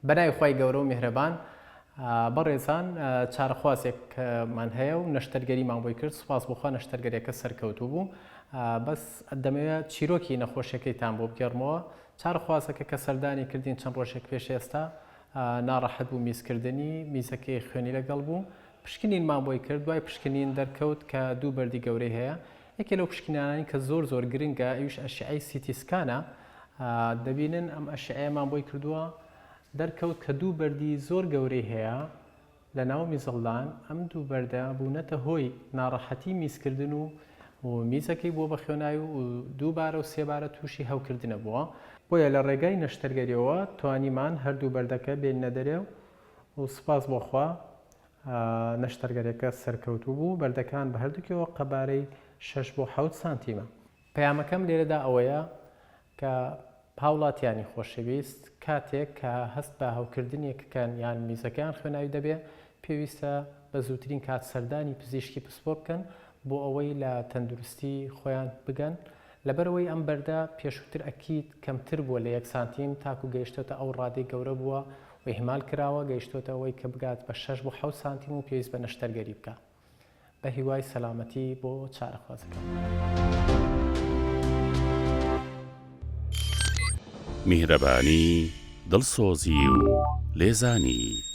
بەناوی خوای گەورە و میهرەبان بەڕێزان چارەخوازێکمان هەیە و نەشتەرگەریمان بۆی کرد سوپاس بۆ خوا نەشتەرگەریەکە سەرکەوتوو بوو بەس دەمەوێت چیرۆکی نەخۆشیەکەیتان بۆ بگێڕمەوە چارەخوازەکە کە سەردانی کردین چەند ڕۆژێک پێش ئێستا ناڕەحەت بوو میزکردنی میزەکەی خوێنی لەگەڵ بوو پشکنینمان بۆی کرد دوای پشکنین دەرکەوت کە دوو بەردی گەورەی هەیە یەکێ لەو پشکنینانەی کە زۆر زۆر گرنگە ئەویش ئەشعەی سیتی سکانە دەبینن ئەم ئەشعەیەمان بۆی کردووە دەرکەوت کە دوو بەردی زۆر گەورەی هەیە لە ناو میزەڵدان ئەم دوو بەردە بوونەتە هۆی ناڕەحەتی میزکردن و و میزەکەی بووە بە خوێناوی و دووبارە و سێبارە تووشی هەوکردنە بووە. بۆیە لە ڕێگای نەشتەرگەریەوە توانیمان هەردوو بەردەکە بێنینە دەرێ و سوپاس بۆ خوا نەشتەرگەریەکە سەرکەوتوو بوو، بەردەکان بە هەردووکیەوە قەبارەی شەش بۆ حەوت سانتیمە. پەیامەکەم لێرەدا ئەوەیە کە هاوڵاتیانی خۆشەویست کاتێک کە هەست بە هەوکردنێک کەن یان میزەکەیان خوێناوی دەبێ پێویستە بە زووترین کات سەردانی پزیشکی پسپۆر بکەن بۆ ئەوەی لە تەندروستی خۆیان بگەن لەبەرئەوەی ئەم بەردە پێشووتر ئەکید کەمتر بووە لە یەک سانتیم تاکو گەیشتۆتە ئەو ڕادەی گەورە بووە و ئیهمال کراوە گەیشتۆتە ئەوەی کە بگات بە شەش بۆ حەوت سانتیم و پێویست بە نەشتەرگەری بکا. بە هیوای سەلامەتی بۆ چارەخوازەکان. میهرەبانی، دڵسۆزی و لێزانی.